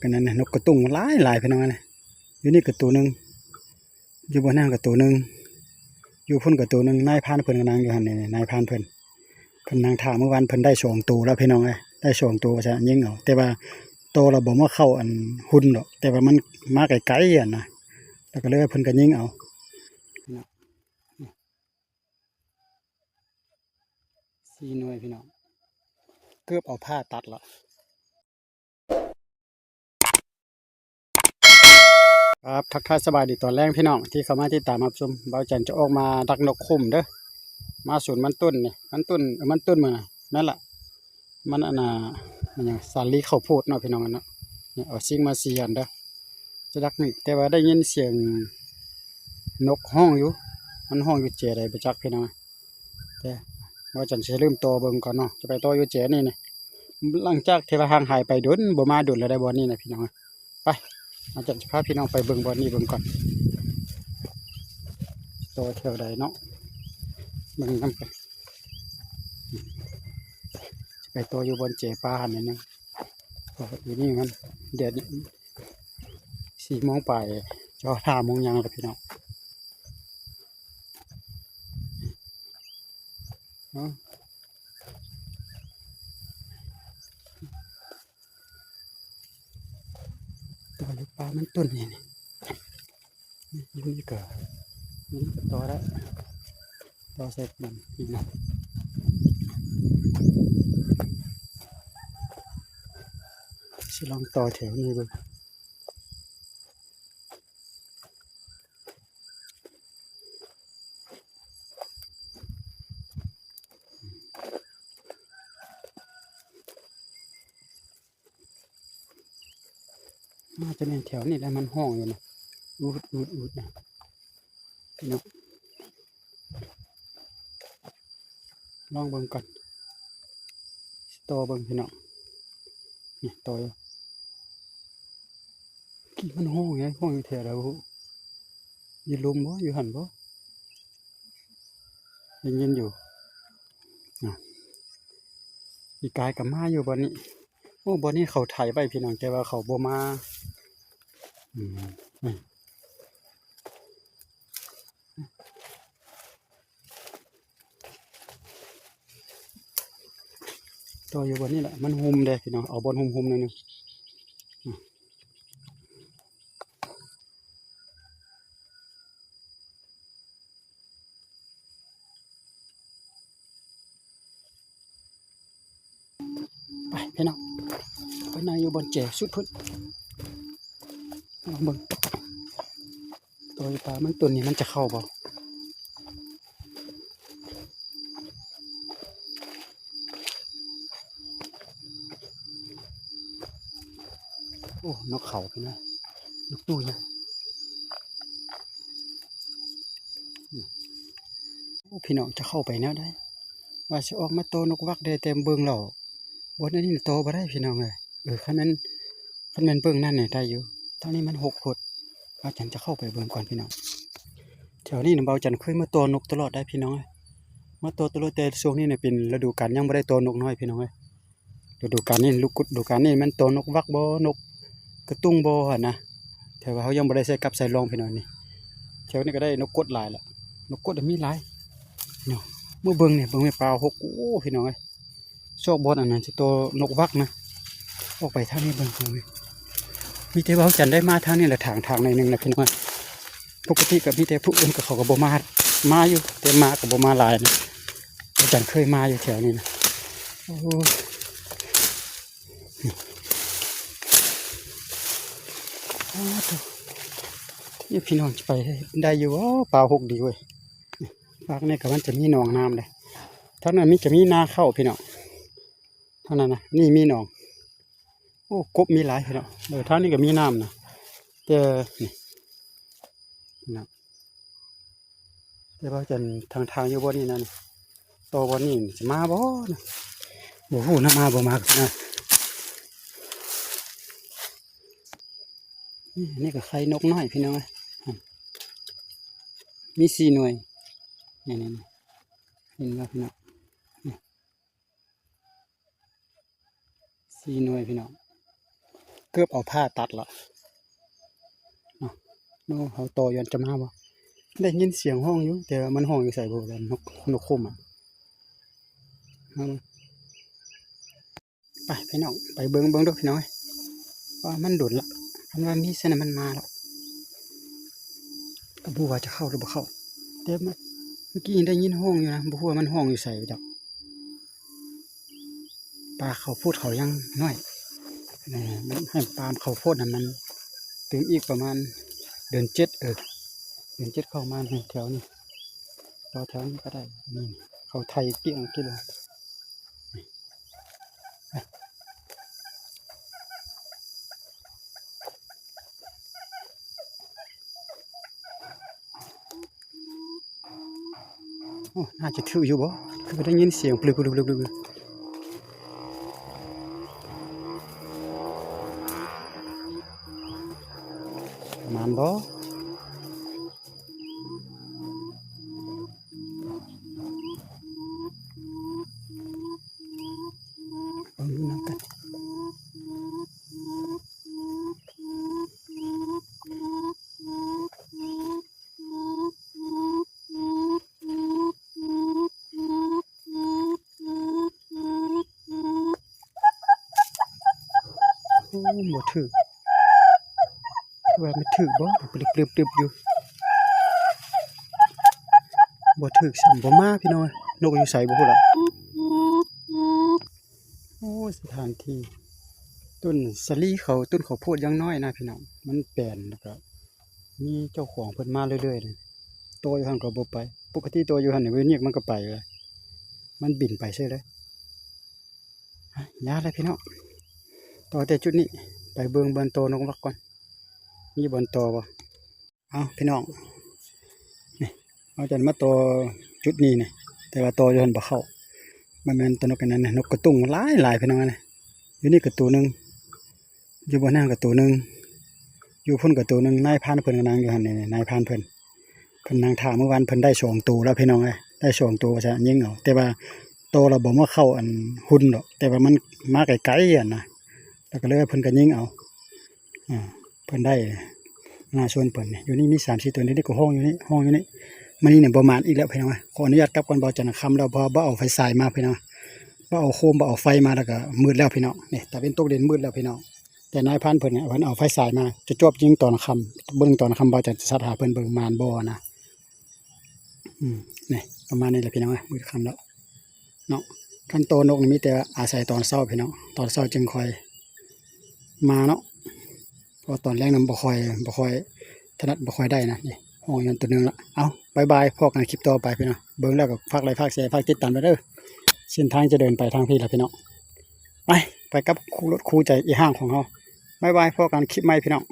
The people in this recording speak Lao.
ກັນນັ້ນນະ ນົກກະຕຸງຫຼາຍໆ ພີ່ນ້ອງເອີຍ. ຢູ່ນີ້ກະໂຕໜຶ່ງ ຢູ່ບ່ອນນັ້ນກະໂຕໜຶ່ງ ຢູ່ພຸ້ນກະໂຕໜຶ່ງ. ນາຍພານເພິ່ນກະນັ່ງຢູ່ຫັ້ນນີ້ ນາຍພານເພິ່ນ ເພິ່ນນັ່ງຖ້າ. ມື້ວານເພິ່ນໄດ້ສອງໂຕແລ້ວ ພີ່ນ້ອງເອີຍ ໄດ້ສອງໂຕວ່າຊັ້ນ ຍິງເອົາ ແຕ່ວ່າໂຕລະບໍ່ມາເຂົ້າອັນຮຸ່ນດອກ ແຕ່ວ່າມັນມາໄກໆ ຫັ້ນນະ ແລ້ວກະເລີຍເພິ່ນກະຍິງເອົາ. ສີ່ໜ່ວຍພີ່ນ້ອງ ເກືອບເອົາພ້າຕັດລະ. ຄັບ ທັກທາຍສະບາຍດີຕອນແລງພີ່ນ້ອງ ທີ່ເຂົ້າມາຕິດຕາມຮັບຊົມ. ບ່າວຈັນຈະອອກມາດັກນົກຂຸມເດີ ມາສວນມັນຕົ້ນນີ້ ມັນຕົ້ນ ເອີ ມັນຕົ້ນ ມັນນະ ນັ້ນລະ ມັນອັນນ່າ ມັນຫຍັງ ສາລີເຂົ້າໂພດເນາະ ພີ່ນ້ອງເນາະ. ນີ້ເອົາຊິງມາສີ່ອັນເດີ ຈະດັກນີ້ ແຕ່ວ່າໄດ້ຍິນສຽງນົກຮ້ອງຢູ່ ມັນຮ້ອງຢູ່ແຈໃດບໍ່ຈັກ ພີ່ນ້ອງ. ແຕ່ວ່າຈັນຊິເລີ່ມຕໍ່ເບິ່ງກ່ອນເນາະ ຈະໄປຕໍ່ຢູ່ແຈນີ້ນະ. ຫຼັງຈາກທີ່ວ່າຫ່າງຫາຍໄປດົນ ບໍ່ມາດົນແລ້ວໄດ໋ ບ່ອນນີ້ນະ ພີ່ນ້ອງ. ໄປ ອາຈານຈະພາພີ່ນ້ອງໄປເບິ່ງບ່ອນນີ້ເບິ່ງກ່ອນ ຕໍ່ແຖວໃດເນາະ ເບິ່ງນຳກັນ. ຈະໄປຕໍ່ຢູ່ບ່ອນແຈປາຫັ້ນໜ້ອຍໜຶ່ງ ເພາະວ່າຢູ່ນີ້ມັນແດດ ສີ່ໂມງປາຍ ຈະຮອດຫ້າໂມງຫຍັງແລ້ວ ພີ່ນ້ອງ. ເນາະ ຕໍ່ຢູ່ປ່າມັນຕົ້ນນີ້ ນີ້ ນີ້ກະ ນີ້ກະຕໍ່ໄດ້ ຕໍ່ໃສ່ມັນນີ້ນະ. ຊິລອງຕໍ່ແຖວນີ້ເບິ່ງ. ໜ້າຈະແມ່ນແຖວນີ້ແຫຼະ ມັນຮ້ອງຢູ່ນະ ອູດໆໆ ນະ ພີ່ນ້ອງ. ລອງເບິ່ງກ່ອນ ຕໍ່ເບິ່ງພີ່ນ້ອງ ນີ້ຕໍ່ຢູ່. ກີ້ມັນຮ້ອງໄງ ຮ້ອງຢູ່ແຖວໃດບໍ່ຮູ້ ຢູ່ລຸ່ມບໍ່ ຢູ່ຫັ້ນບໍ່ ໄດ້ຍິນຢູ່ນະ. ປີກາຍກະມາຢູ່ບ່ອນນີ້ ໂອ້ ບ່ອນນີ້ເຂົາໄຖໄວ້ພີ່ນ້ອງ ແຕ່ວ່າເຂົາບໍ່ມາ ອືມ ຕໍ່ຢູ່ບ່ອນນີ້ແຫຼະ ມັນຫຸ່ມເດ້ພີ່ນ້ອງ ເອົາບ່ອນຫຸ່ມໆ ໜ້ອຍໜຶ່ງ. ໄປພີ່ນ້ອງ ໄປນັ່ງຢູ່ບ່ອນແຈສຸດພຸ້ນ ລອງເບິ່ງ ໂຕປາມັນຕົວນີ້ມັນຈະເຂົ້າບໍ່? ໂອ້ ນົກເຂົາພີ່ນ້ອງ ນົກຕູ້ໃຫຍ່ ໂອ້ ພີ່ນ້ອງ ຈະເຂົ້າໄປແນວໃດ? ວ່າຊິອອກມາຕໍ່ນົກວັກແດ່ ແຕ່ເບິ່ງແລ້ວ ບ່ອນອັນນີ້ຕໍ່ບໍ່ໄດ້ພີ່ນ້ອງເອີຍ. ເອີ ຄັນແມ່ນ ຄັນແມ່ນເບິ່ງນັ້ນນີ້ໄດ້ຢູ່ ທາງນີ້ມັນຮົກໂພດ. ບ່າວຈັນຈະເຂົ້າໄປເບິ່ງກ່ອນພີ່ນ້ອງ. ແຖວນີ້ນະ ບ່າວຈັນເຄີຍມາຕໍ່ນົກຕະຫຼອດໄດ໋ພີ່ນ້ອງເອີຍ ມາຕໍ່ຕະຫຼອດ ແຕ່ຊ່ວງນີ້ນະເປັນລະດູການ ຍັງບໍ່ໄດ້ຕໍ່ນົກນ້ອຍພີ່ນ້ອງເອີຍ. ລະດູການນີ້ ລະດູການນີ້ແມ່ນຕໍ່ນົກວັກບໍ່ ນົກກະຕຸງບໍ່ຫັ້ນນະ ແຕ່ວ່າເຮົາຍັງບໍ່ໄດ້ໃສ່ກັບໃສ່ລອງພີ່ນ້ອງ. ນີ້ ແຖວນີ້ກະໄດ້ນົກກົດຫຼາຍລະ ນົກກົດມີຫຼາຍເນາະ. ເມື່ອເບິ່ງນີ້ ເບິ່ງແມ່ປາຫົກ ໂອ້ ພີ່ນ້ອງເອີຍ ຊອກບ່ອນອັນນັ້ນຊິຕໍ່ນົກວັກນະ. ອອກໄປທາງນີ້ເບິ່ງ ມີແຕ່ວ່າຈັນໄດ້ມາທາງນີ້ລະ ທາງ ທາງໜ້ອຍໜຶ່ງນະພີ່ນ້ອງ. ປົກກະຕິກະມີແຕ່ຜູ້ອື່ນ ກະເຂົາກະບໍ່ມາ ມາຢູ່ ແຕ່ມາກະບໍ່ມາຫຼາຍນະ. ຈັນເຄີຍມາຢູ່ແຖວນີ້ນະ ໂອ້ ໂອ້ໂທ້ ນີ້ພີ່ນ້ອງ ຈະໄປໄດ້ຢູ່ບໍ່? ປາຫົກດີເວີຍ. ຟາກນີ້ກະມັນຈະມີໜອງນ້ຳເດ້ ທາງນັ້ນມີ ຈະມີນາເຂົ້າພີ່ນ້ອງ ທາງນັ້ນນະ ນີ້ມີໜອງ. ໂອ້ ກົບມີຫຼາຍພີ່ນ້ອງ. ເອີ ທາງນີ້ກະມີນ້ຳນະ ແຕ່ ນີ້ນະ ແຕ່ວ່າຈັນທາງ ທາງຢູ່ບ່ອນນີ້ນະ ຕໍ່ບ່ອນນີ້ຊິມາບໍ່ນະ ບໍ່ຮູ້ນະ ມາບໍ່ມານະ. ນີ້ ນີ້ກະໄຂ່ນົກນ້ອຍພີ່ນ້ອງເອີຍ ມີສີ່ໜ່ວຍ ນີ້ໆ ເຫັນບໍ່ພີ່ນ້ອງ? ສີ່ໜ່ວຍພີ່ນ້ອງ ເ ກືອບເອົາຜ້າຕັດລະເນາະ. ໂອ້ ເຮົາຕໍ່ຍ້ອນຈະມາບໍ່? ໄດ້ຍິນສຽງຮ້ອງຢູ່ ແຕ່ວ່າມັນຮ້ອງຢູ່ໃສບໍ່ລະ ນົກ ນົກໂຄມອະ. ເອົາ ໄປພີ່ນ້ອງ ໄປເບິ່ງເບິ່ງເດີ້ພີ່ນ້ອງເອີຍ ວ່າມັນດົນລະ ຄັນວ່າມີຊັ້ນນະມັນມາລະ ກໍບໍ່ຮູ້ວ່າຈະເຂົ້າຫຼືບໍ່ເຂົ້າ ແຕ່ເມື່ອ ເມື່ອກີ້ໄດ້ຍິນຮ້ອງຢູ່ນະ ບໍ່ຮູ້ວ່າມັນຮ້ອງຢູ່ໃສດອກ. ປ່າເຂົ້າໂພດເຂົາຍັງນ້ອຍ ເອີ ມັນໃຫ້ປາມເຂົ້າໂພດນະ ມັນຕື່ມອີກປະມານເດືອນເຈັດ ເອີ ເດືອນເຈັດເຂົ້າມາແຖວນີ້ ຕໍ່ແຖວນີ້ກໍໄດ້. ນີ້ເຂົາໄຖກ້ຽງກິໂລ. ໂອ້ ໜ້າຈະຖືກຢູ່ບໍ່? ຄືໄດ້ຍິນສຽງປຶບໆໆໆ ປະມານບໍ່? ເບິ່ງນຳກັນ. ໂອ້ ບໍ່ຖືກ ວ່າມັນຖືກບໍ່? ປຶບໆໆຢູ່ ບໍ່ຖືກຊ້ຳ ບໍ່ມາພີ່ນ້ອງເອີຍ. ນົກຢູ່ໃສບໍ່ຮູ້ລະ. ໂອ້ ສະຖານທີ່ ຕົ້ນສາລີເຂົາ ຕົ້ນເຂົ້າໂພດຍັງນ້ອຍນະພີ່ນ້ອງ ມັນແປນ ແລ້ວກະມີເຈົ້າຂອງເພິ່ນມາເລື້ອຍໆເລີຍ. ຕໍ່ຢູ່ຫັ້ນກໍບໍ່ໄປ ປົກກະຕິຕໍ່ຢູ່ຫັ້ນນີ້ ເວນຍກມັນກໍໄປເລີຍ ມັນບິນໄປເສີຍເລີຍ. ຢ່າລະພີ່ນ້ອງ ຕໍ່ແຕ່ຈຸດນີ້ ໄປເບິ່ງບ່ອນຕໍ່ນົກວັກກ່ອນ ມີບ່ອນຕໍ່ບໍ່? ເອົາພີ່ນ້ອງ ນີ້ ເຮົາຈະມາຕໍ່ຈຸດນີ້ນີ້ ແຕ່ວ່າຕໍ່ຢູ່ຫັ້ນບໍ່ເຂົ້າ ມັນແມ່ນຕົວນົກອັນນັ້ນນະ ນົກກະຕຸງຫຼາຍໆ ພີ່ນ້ອງເອີຍ. ຢູ່ນີ້ກະໂຕໜຶ່ງ ຢູ່ບ່ອນນັ້ນກະໂຕໜຶ່ງ ຢູ່ພຸ້ນກະໂຕໜຶ່ງ. ນາຍພານເພິ່ນກະນັ່ງຢູ່ຫັ້ນນີ້ ນາຍພານເພິ່ນ ເພິ່ນນັ່ງຖ້າ ມື້ວານເພິ່ນໄດ້ສອງໂຕແລ້ວພີ່ນ້ອງເອີຍ ໄດ້ສອງໂຕວ່າຊັ້ນ ຍິງເອົາ ແຕ່ວ່າຕໍ່ລະບໍ່ມາເຂົ້າອັນຮຸ່ນດອກ ແຕ່ວ່າມັນມາໄກໆຫັ້ນນະ ແລ້ວກໍເລີຍເພິ່ນກໍຍິງເອົາ. ອ່າ ເພິ່ນໄດ້ ໜ້າສວນເພິ່ນນີ້ ຢູ່ນີ້ມີສາມສີ່ຕົວນີ້ ນີ້ກໍຮ້ອງຢູ່ນີ້ ຮ້ອງຢູ່ນີ້. ມື້ນີ້ນີ້ບໍ່ໝານອີກແລ້ວພີ່ນ້ອງເອີຍ ຂໍອະນຸຍາດກັບກ່ອນ ບ່າວຈັນຄຳແລ້ວ ເພາະວ່າບໍ່ເອົາໄຟສາຍມາພີ່ນ້ອງ ບໍ່ເອົາໂຄມ ບໍ່ເອົາໄຟມາ ແລ້ວກໍມືດແລ້ວພີ່ນ້ອງ. ນີ້ຕາເວັນຕົກດິນມືດແລ້ວພີ່ນ້ອງ ແຕ່ນາຍພານເພິ່ນນີ້ ເພິ່ນເອົາໄຟສາຍມາ ຈະຈວບຍິງຕອນຄ່ຳ ເບິ່ງຕອນຄ່ຳ ບ່າວຈັນຈະສັດຫາເພິ່ນເບິ່ງໝານບໍ່ນະ. ອືມ ນີ້ປະມານນີ້ແຫຼະພີ່ນ້ອງເອີຍ ມືດຄ່ຳແລ້ວເນາະ. ຄັນຕໍ່ນົກນີ້ມີແຕ່ອາໄສຕອນເຊົ້າພີ່ນ້ອງ ຕອນເຊົ້າຈຶ່ງຄ່ອຍມາເນາະ ເພາະຕອນແລງນຳບໍ່ຄ່ອຍ ບໍ່ຄ່ອຍຖະໜັດ ບໍ່ຄ່ອຍໄດ້ນະ. ນີ້ຮ້ອງຢູ່ຫັ້ນຕົວໜຶ່ງລະ. ເອົາ ບາຍບາຍ ພໍ້ກັນຄລິບຕໍ່ໄປພີ່ນ້ອງ ເບິ່ງແລ້ວກໍຝາກໄລ້ ຝາກແຊ ຝາກຕິດຕາມໄດ້ເດີ້. ເສັ້ນທາງຈະເດີນໄປທາງພີ້ລະພີ່ນ້ອງ ໄປ ໄປກັບຄູ່ລົດຄູ່ໃຈອີ່ຫ້າງຂອງເຮົາ. ບາຍບາຍ ພໍ້ກັນຄລິບໃໝ່ພີ່ນ້ອງ.